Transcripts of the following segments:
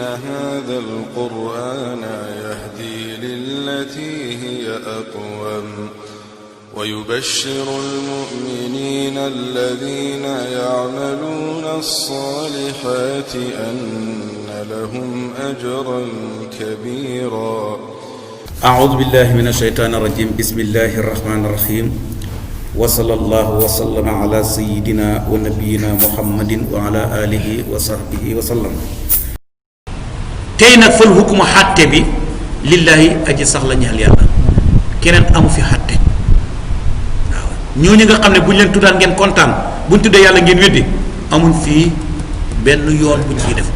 هذا القرآن يهدي للتي هي أقوم ويبشر المؤمنين الذين يعملون الصالحات أن لهم أجرا كبيرا. أعوذ بالله من الشيطان الرجيم. بسم الله الرحمن الرحيم. وصلى الله وسلم على سيدنا ونبينا محمد وعلى آله وصحبه وسلم. tey nag fal hukmu xàtte bi lillahi aji sax la ñaal yàlla, keneen amu fi xàtte. waaw ñooñu nga xam ne bu ñu leen tuddaan ngeen kontaan, bu ñu tuddee yàlla ngeen weddi, amuñ fii benn yoon bu ñu ciy def.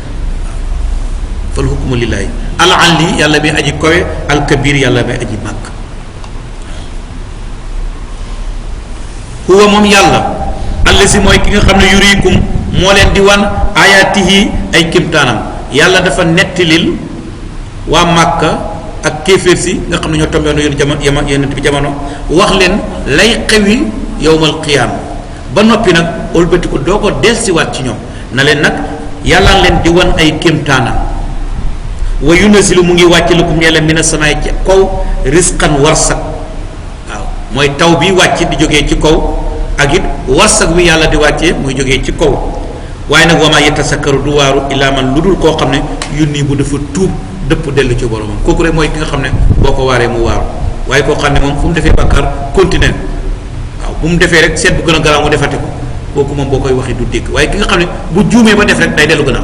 fal hukmu lillahi al ali yàlla may aji kowe, al kabir yàlla may aji màgg. huwa moom yàlla allasi mooy ki nga xam ne yurikum moo leen di wan ayatihi ay kimtaanam. yàlla dafa nettilil waa Màkka ak kéeféer si nga xam ne ñoo tombewoon yonent bi jamono, wax leen lay xewi yowmal qiyaam ba noppi nag ëlbati ko doo ko delsiwaat ci ñoom na leen nag yàlla leen di wan ay kéemtaanam. wa yunasilu mu ngi wàcc lakum ñee leen mina samaay ci kaw risqan warsak, waaw mooy taw bi wàcc di jógee ci kaw, ak it warsak wi yàlla di wàccee muy jógee ci kaw. waaye nag wama yatasakkaru du waaru illaa man lu dul koo xam ne yunni bu dafa tuub dëpp dellu ci boromam, kooku rek mooy ki nga xam ne boo ko waaree mu waaru. waaye koo xam ne moom fu mu defee bàkkaar continuer, waaw bu mu defee rek seet bu gën a garaaw mu defate ko, kooku moom boo koy waxi du dégg. waaye ki nga xam ne bu juumee ba def rek day dellu gannaaw,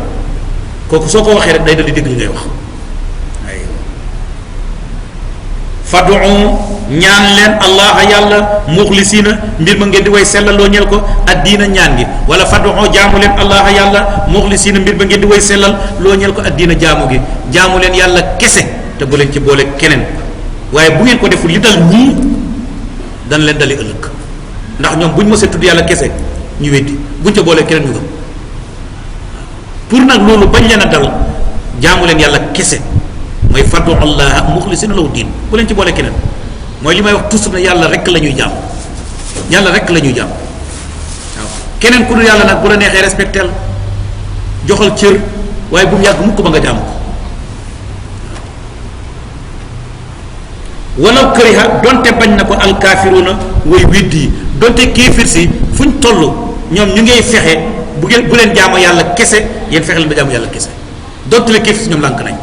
kooku soo ko waxee rek day dellu dégg li ngay wax. ay fadu ñaan leen allah yàlla muxlisiina mbir ma ngeen di way sellaloo ñeel ko addiina ñaan gi, wala fadu jaamu leen allah yàlla muxlisiina mbir ma ngeen di way sellal loo ñeel ko addiina jaamu gi. jaamu leen yàlla kese te bu leen ci boole keneen, waaye bu ngeen ko deful li dal ñii dana leen dali ëllëg, ndax ñoom bu ñu mosee tudd yàlla kese ñu weddi, buñ ca boolee keneen ñu gëm. pour nag loolu bañ leen a dal, jaamu leen yàlla kese mooy fadu allah muxlisiina lahu diin, bu leen ci boole keneen. mooy li may wax toujours ne yàlla rek la ñuy jaam, yàlla rek la ñuy jaam. waaw keneen ku dul yàlla nag bu la neexee respectel, joxal cër, waaye bu mu yàgg mukk ba nga jaam ko. walaw këriha donte bañ na ko alkaafiruuna way weddi yi, donte kéefir si fuñ toll ñoom ñu ngay fexe bu leen jaamu yàlla kese, yéen fexe leen ba jaamu yàlla kese, donte le kéefir si ñoom lànk nañ.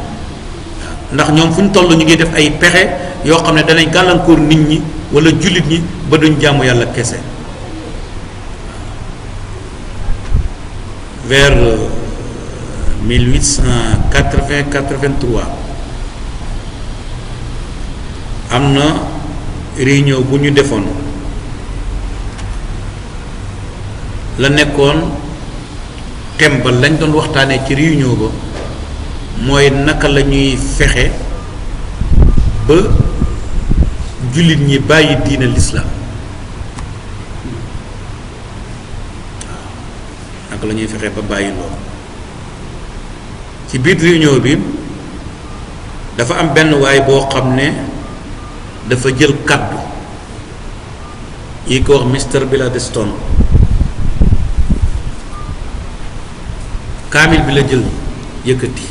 ndax ñoom fu ñu toll ñu ngi def ay pexe yoo xam ne danañ gàllankoor nit ñi wala jullit ñi ba duñ jaamu yàlla kese. vers 1880-83 am na réunion bu ñu defoon, la nekkoon thème ba lañ doon waxtaanee ci réunion ba mooy naka la ñuy fexe ba jullit ñi bàyyi diina lislaam. waaw naka la ñuy fexe ba bàyyi loolu. ci biir réunion bi dafa am benn waay boo xam ne dafa jël kaddu yi ko wax Mr. Gladstone, kaamil bi la jël yëkkati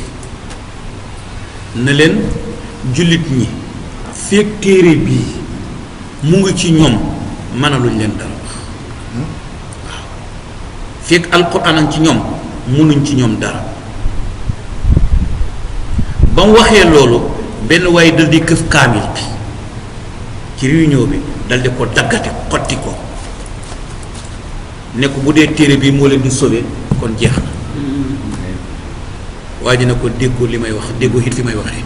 na leen jullit ñi fekk téere bii mu ngi ci ñoom mënaluñ leen dara. waaw fekk alquran ci ñoom mënuñ ci ñoom dara. ba mu waxee loolu benn waaye dal di këf kaamil bi ci réunion bi dal di ko daggate xotti ko ne ko bu dee téere bii moo leen di sauver kon jeex na. waa ji ne ko déggoo li may wax, déggoo it fi may waxee.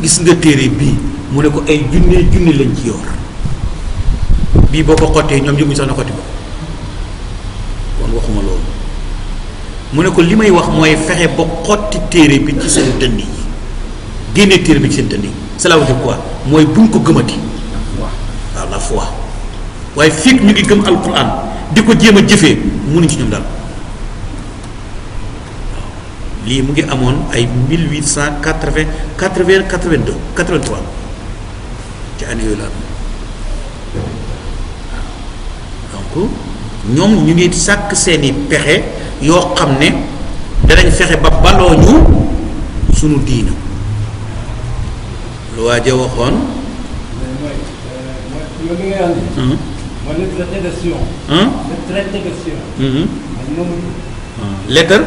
gis nga téere bii mu ne ko ay junne lañ ci yor, bii boo ko xottee ñoom yëguñ sax na xotti ko, kon waxuma loolu. mu ne ko li may wax mooy fexe ba xotti téere bi ci seen dënn yi, génnee téere bi ci seen dënn yi. cela veut dire quoi? mooy buñ ko gëmati. waaw la foi. waaye fekk ñu ngi gëm alquran di ko jéem a jëfee mënuñ ci ñoom daal. lii mu ngi amoon ay 1880 82 83 ci année yooyu la am. donc ñoom ñu ngi sàkk seeni pexe yoo xam ne danañ fexe ba baloo ñu sunu diina lu waaja waxoon le traité de Sion. Le traité de Sion. lettre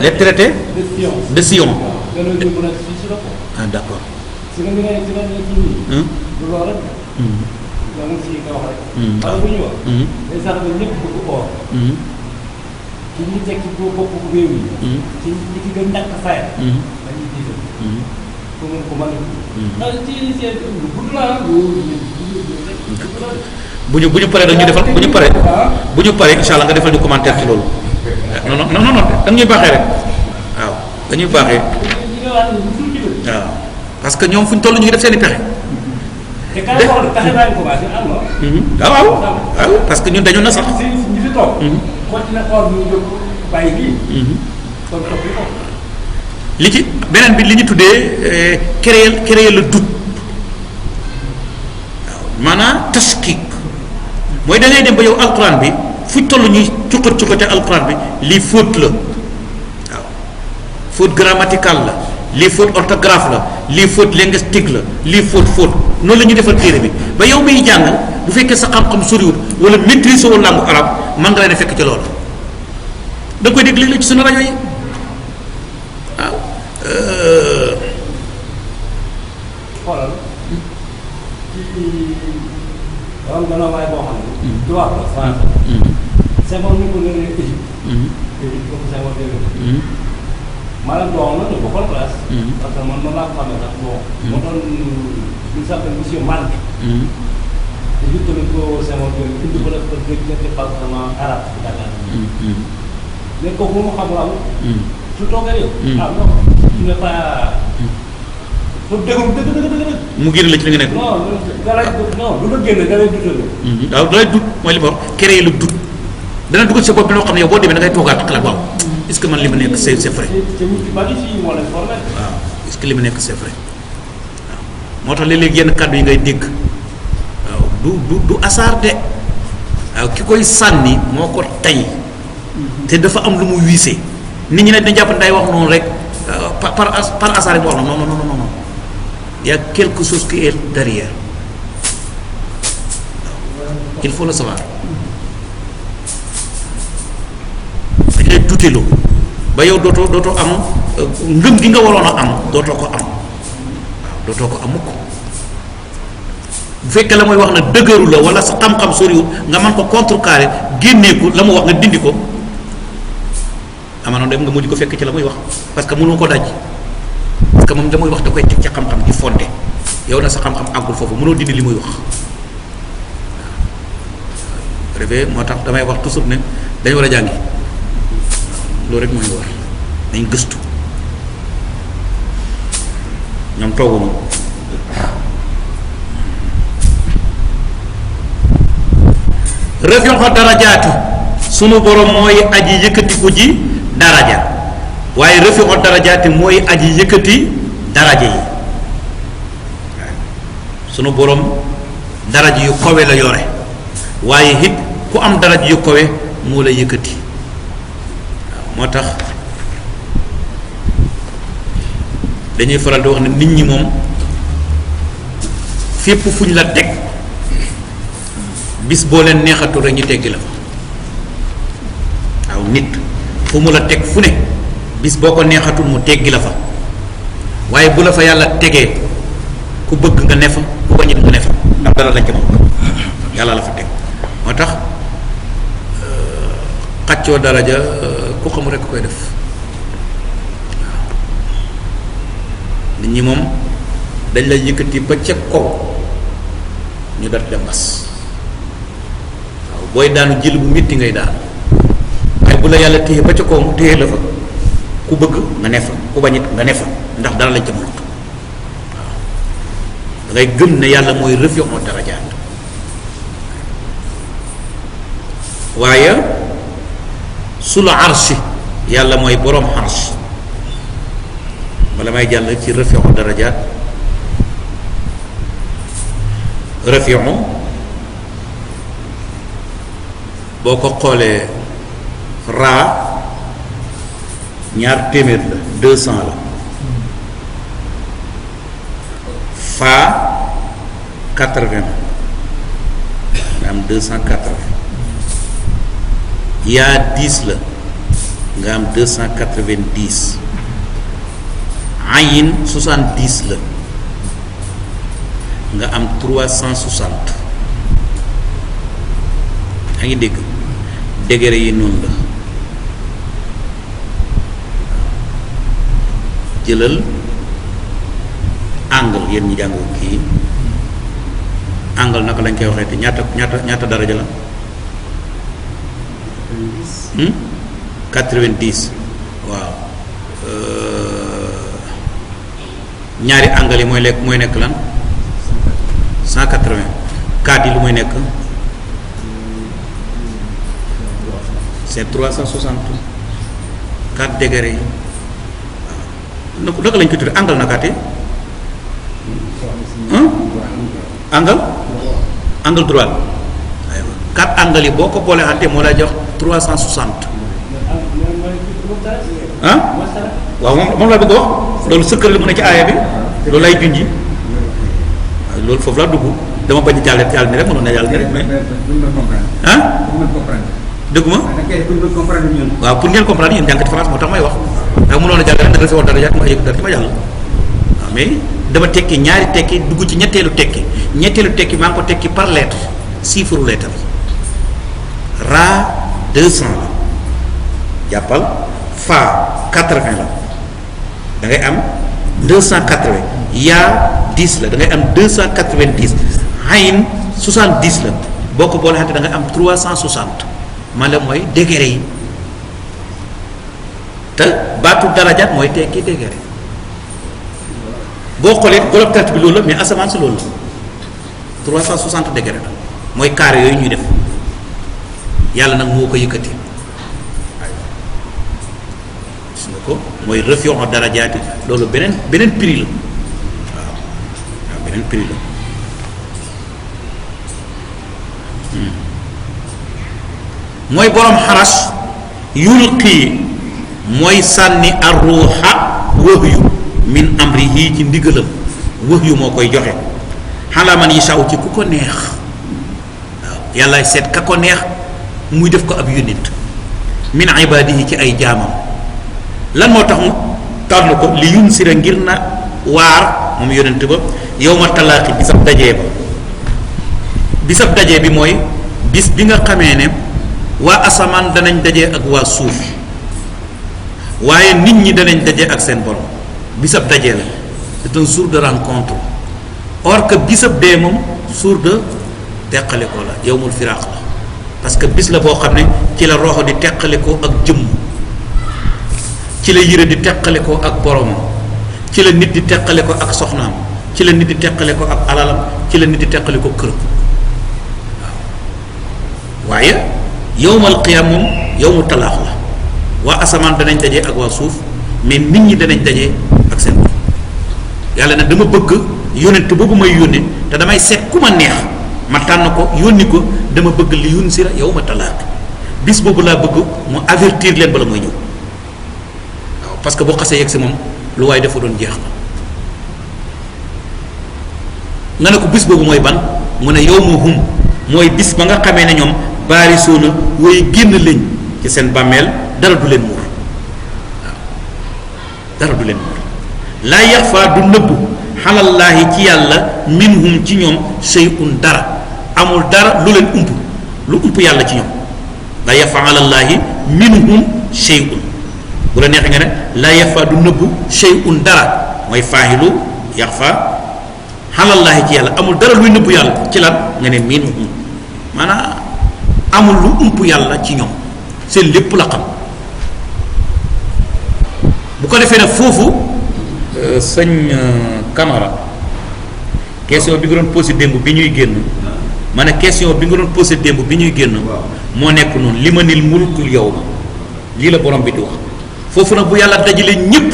le traité de Sion. Ah d'accord. bu ñu paree dañuy defal bu ñu paree incha allah nga defal ñu commentaire ci loolu. non da ñuy baaxee rek waaw dañuy baaxee waaw parce que ñoom fu ñu toll ñu ngi def seen i pexe. waaw parce que ñun dañu na sax. li ci beneen bi li ñu tuddee créer le doute waaw maanaam tashkik mooy da ngay dem ba yow alquran bi fu ñu toll ñuy cuqate alquran bi lii faute la waaw faute grammaticale la lii faute orthographe la lii faute linguistique la lii faute noonu la ñuy defal téere bi ba yow miy jàng bu fekkee sa xam-xam soriwul wala maîtrise wala langue arabe mën nga leen a fekk ci loolu da koy dégg léeg-léeg ci suñu rajo yi waaw. xoolal ci waaw gannaaw waaye boo xam ne. tubaab la français. c'est bon ñu ko gën a Égypte. Égypte comme c'est bon dégg maanaam doom na ñu bokkal classe. parce que man laa ko xamee sax bon. moo doon ñu s'appelle monsieur Malk. Égypte lañ ko c'est bon dégg indi ko def ko dégg département arabe bi Dakar. mais kooku mu xam la su toogee yow. ah non tu n'es pas. foofu dëgg. mu génn la ci li nga nekk. non du la génn da lay dutal. waaw da lay dut mooy li ma wax créer le doute dana dugal sa bopp bi loo xam ne yow boo demee da ngay toogaat xalaat waaw est-ce que man li ma nekk c'est vrai. waaw est-ce que li ma nekk c'est vrai waaw moo tax léeg-léeg yenn kàddu yi ngay dégg waaw du hasard de waaw ki koy sànni moo ko tay te dafa am lu mu wiisee nit ñi ne dañu jàpp ne day wax noonu rek par hasard mu wax non. Il y a quelque chose qui est derrière. Il faut le savoir. dañ lay duteloo ba yow dootoo am ngëm gi nga waroon a am dootoo ko am waaw dootoo ko am mukk bu fekkee la muy wax nag dëgëru la wala sa xam-xam soriwul nga mën ko contrecarrer génnee ko la mu wax nga dindi ko amaana dem nga mujj ko fekk ci la muy wax parce que mënoo ko daj. parce que moom da muy wax da koy teg ca xam-xam di fonde yow na sa xam-xam àggul foofu mënoo dindi li muy wax waaw moo tax damay wax toujours ne dañu war a jàngi loolu rek mooy war dañ gëstu ñoom tooguñu rafi'u darajaati sunu borom mooy aji yëkkatiku ji daraja waaye rafi'u darajaati mooy aji yëkkati daraja yi sunu borom daraja yu kawe la yore waaye it ku am daraja yu kawe moo la yëkkati waaw moo tax dañuy faral di wax ne nit ñi moom fépp fu ñu la teg bis boo leen neexatul rek ñu teggi la fa waaw nit fu mu la teg fu ne bis boo ko neexatul mu teggi la fa waaye bu la fa yàlla tegee ku bëgg nga ne fa ku bañit nga ne fa ndax dara lañ ca moom yàlla la fa teg moo tax xàccoo daraja ku xamul rek koy def waaw nit ñi moom dañ lay yëkkati ba ca kaw ñu dat dem bas waaw booy daanu jël bu métti ngay daan waaye bu la yàlla téye ba ca kaw mu téye la fa ku bëgg nga ne fa ku bañit nga ne fa ndax dara lañ ca mënut waaw da ngay gëm ne yàlla mooy rafi'u darajaat waaye sul arshi yàlla mooy boroom arsh bala may jàll ci rafi'u darajaat rafi'u boo ko xoolee raa ñaar téeméer la 200 la fa 80 nga am 280 yaa 10 la nga am 290 ayin 70 la nga am 360 yaa ngi dégg degré yi noonu la jëlal angle yéen ñi jàng kii angle naka lañ koy waxee te ñaata daraja la 90 waaw ñaari angle yi mooy nekk lan 180 4 yi lu mooy nekk c'est 360 4 degré yi waaw naka lañ ko tuddee angle nakaate angle droit aywa 4 angle yi boo ko boole ante moo lay jox 360 waaw moom laa bëgg wax loolu sëkkër la mu ne ci aaya bi loolu lay junji waaw loolu foofu laa dugg dama bañ a jàll ni rek mënoon na jàll ni rek mais dëgg ma waaw pour ngeen comprendre yéen jànkati France moo tax may wax ndax mënoon a jàll rek nag recevoir dara jaat ma yëg dara ma jàll waaw mais dama tekki ñaari tekki dugg ci ñetteelu tekki maa ngi ko tekki par lettre chiffre lettre ra 200 la jàppal fa 80 la da ngay am 280 yaa 10 la da ngay am 290 ayin 70 la boo ko boole xante da ngay am 360 maanaam mooy degré yi te baatu darajaat mooy tekki degré boo xoolee golob tert bi loolu la mais asamaan si loolu la 360 degré la mooy carré yooyu ñuy def yàlla nag moo ko yëkkati gis nga ko mooy refion darajaati loolu beneen prix la waaw beneen prix la mooy borom xaras yulqi mooy sànni arruuxa wahyu min amrihi ci ndigalam wahyu moo koy joxe xalaa man yi saw ci ku ko neex waaw yàllaay seet ka ko neex muy def ko ab yónnit min ibadihi ci ay jaamam lan moo tax mu tànn ko li yunsira ngir na waar moom yónnent ba yawma talaaqi bisab dajee ba bisab dajee bi mooy bis bi nga xamee ne waa asamaan danañ daje ak waa suuf waaye nit ñi danañ daje ak seen borom bisab daje la c'est un jour de rencontre or que bisab dee moom jour de teqalikoo la yawmul firaq la parce que bis la boo xam ne ci la roxo di teqalikoo ak jëmm ci la yére di teqalikoo ak boromam ci la nit di teqalikoo ak soxnaam ci la nit di teqalikoo ak alalam ci la nit di teqalikoo këram waaw waaye yowmal qiyaam moom yowmu talaax la waa asamaan danañ daje ak waa suuf mais nit ñi danañ daje ak seen bopp yàlla nag dama bëgg yónnent boobu may yónni te damay seet ku ma neex ma tànn ko yónni ko dama bëgg li yunsira yowma talaax bis boobu laa bëgg mu avertir leen bala mooy ñëw waaw parce que boo xasee yegg si moom lu waaye dafa doon jeex nga ne ko bis boobu mooy ban mu ne yawmuhum mooy bis ba nga xamee ne ñoom baari soona way génn lañ ci seen bàmmeel dara du leen muur waaw dara du leen muur laa yaxfa du nëbbu xalallaahi ci yàlla minhum ci ñoom shay'un dara amul dara lu leen ump lu ump yàlla ci ñoom laa yaxfa xalallaahi minhum shay'un bu la neexee nga ne laa yaxfa du nëbbu shay'un dara mooy faahilu yaxfa xalallaahi ci yàlla amul dara luy nëbbu yàlla ci lan nga ne minhum maanaam amul lu ump yàlla ci ñoom seen lépp la xam bu ko defee nag foofu sëñ Camara question bi nga doon posé démb bi ñuy génn ma ne question bi nga doon posé démb bi ñuy génn moo nekk noonu li ma nil mulkul yow ma lii la borom bi di wax foofu nag bu yàlla dajale ñépp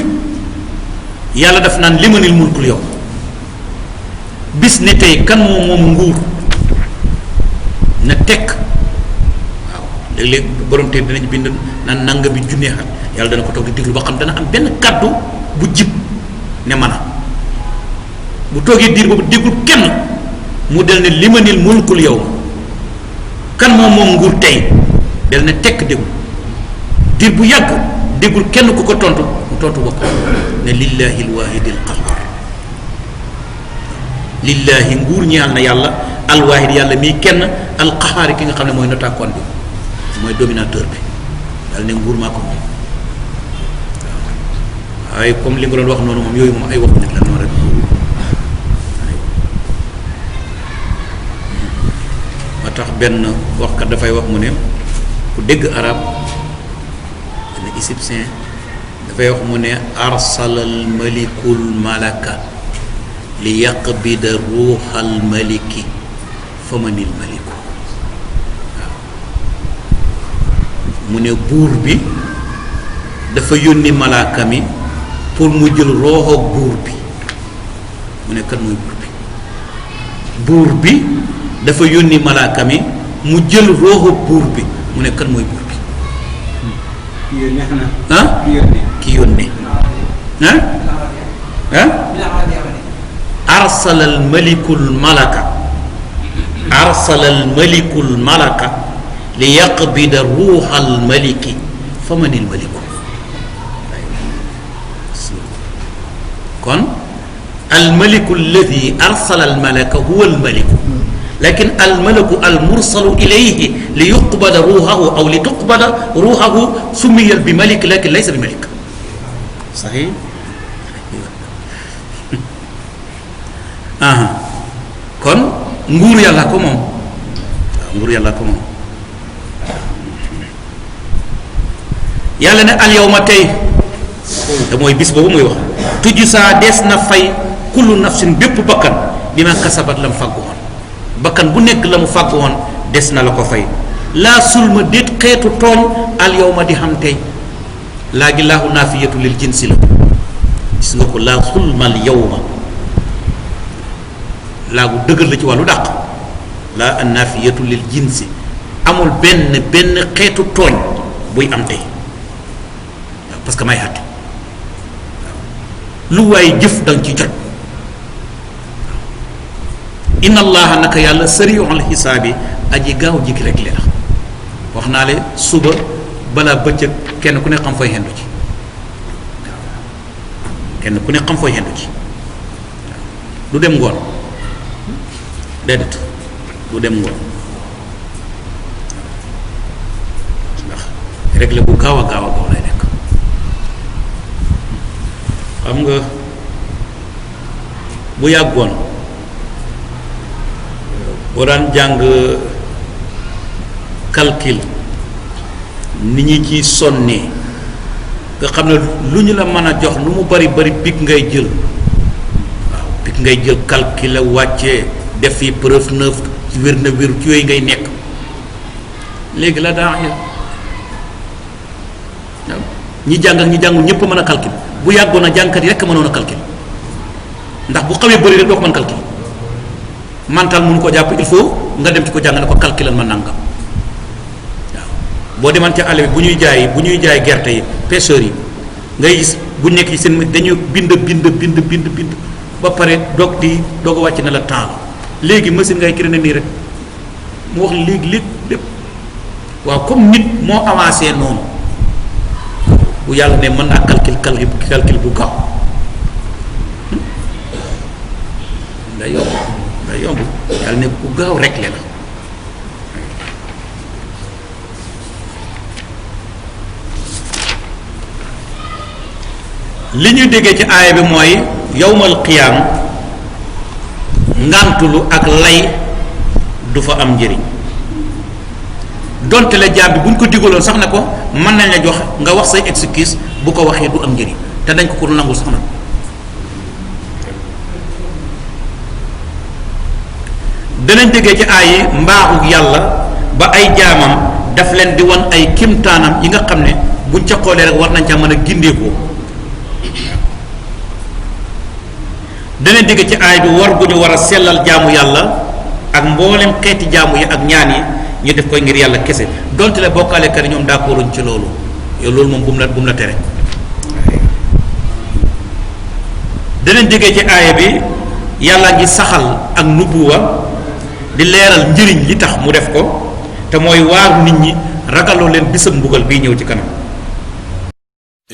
yàlla daf naan li ma nil mulkul yow bis ni tey kan moom nguur na tekk waaw léeg-léeg borom tey dinañ bind naan nanga bi junnee xat yàlla dana ko toog di diglu ba xam dana am benn kàddu bu jib ne mën a bu toogee diir boobu déggul kenn mu del ne limanil mulkul yow kan moom nguur tey del ne tekk déglu diir bu yàgg déggul kenn ku ko tontu mu tontu bopp ne lillahi alwahidil qahhar lillahi nguur ñaal na yàlla alwaahid yàlla mii kenn alqahaari ki nga xam ne mooy notaakoon bi mooy dominateur bi daal ne nguur maa ko moom waaye comme li nga doon wax noonu moom yooyu moom ay waxu nit la noonu rek ma tax benn waxkat dafay wax mu ne ku dégg arab benn égyptien dafay wax mu ne arsalal malikul malaka li yaqbida ruuxal maliki famanil maliku waaw mu ne buur bi dafa yónni malaaka mi pour mu jël rooxoog buur bi mu ne kan mooy buur bi buur bi dafa yónni malaaka mi mu jël rooxoog buur bi mu ne kan mooy buur bi ah ki yónni arsala al malikul malaka arsala al malikul malaka li yaqbida ruuxal maliki famanil maliku kon al maliku alladi arsala al malaka huwa al maliku lakin al malaku al mursalu ilayhi li yuqbada ruuxahu aw li tuqbada ruuxahu summiya bi malik lakin laysa bi malik sahih kon nguur yàlla ko moom waaw nguur yàlla ko moom yàlla ne al yawma tey te mooy bis boobu muy wax tujju saa des na fay kullu nafsin bépp bakkan bi ma kasabat la mu fàggu woon bakkan bu nekk la mu fàggu woon des na la ko fay laa sulma déet xeetu tooñ al yawma di xam tey laa gi laahu naafiyatu lil jinsi la gis nga ko laa sulma al yawma laagu dëgër la ci wàllu dàq laa annafiyatu lil jinsi amul benn xeetu tooñ buy am tey waaw parce que may xàtte lu waaye jëf danga ci jot inna allaha naka yàlla sari'ul xisaabi aji gaaw jikki rek li la wax naa le suba balaa bëccëg kenn ku ne xam fooy xendu ci kenn ku ne xam fooy xendu ci du dem ngoon déedéet du dem ngoon ndax réglé bu gaaw a gaaw lay nekk xam nga bu yàggoon boo daan jàng calcul ni ñi ciy sonnee nga xam ne lu ñu la mën a jox lu mu bari pic ngay jël waaw pic ngay jël calcul la wàccee def fi preuve neuf wér na wér ci yooyu ngay nekk léegi la daa waaw ñi jàng ak ñi jàngul ñëpp mën a calcul bu yàggoon a jàngkat yi rekk mënoon a calcul ndax bu xawee bëri rek doo ko mën calcul mental mënu ko jàpp il faut nga dem ci ko jàng ne ko calculal ma nangam waaw boo deman ca àll bi bu ñuy jaay gerte yi pêcheurs yi ngay gis bu nekk ci seen dañuy bind ba pare doog a wàcc na la temps léegi machine ngay créé nii rek mu wax léegi lépp waaw comme nit moo avancé noonu bu yàlla ne mën naa calcul bu gaaw day yomb yàlla ne bu gaaw rek la li ñuy déggee ci aaya bi mooy yawmal qiyaam ngàntulu ak lay du fa am njëriñ donte la jaam bi buñ ko digaloon sax ne ko mën nañ la jox nga wax say excuse bu ko waxee du am njëriñ te dañ ko nangul sax nag danañ déggee ci aay yi mbaaxu yàlla ba ay jaamam daf leen di wan ay kimtaanam yi nga xam ne buñ ca xoolee rek war nañ ca mën a gindeekoo danañ dégg ci aay bi war gu ñu war a sellal jaamu yàlla ak mboolem xeeti jaamu yi ak ñaan yi ñu def koy ngir yàlla kese donte la bokkaalekat yi ñoom d'accorduñ ci loolu yow loolu moom bu mu la tere danañ déggee ci aaya bi yàlla ngi saxal ak nubuwa di leeral njëriñ li tax mu def ko te mooy waar nit ñi ragaloo leen bisam mbugal bii ñëw ci kanam.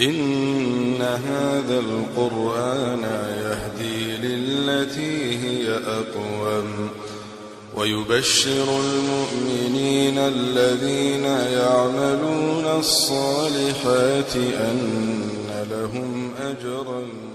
inna hadha alqur'ana yahdi lillati hiya aqwam wa yubashshiru almu'minina alladhina ya'maluna as-salihati anna lahum ajran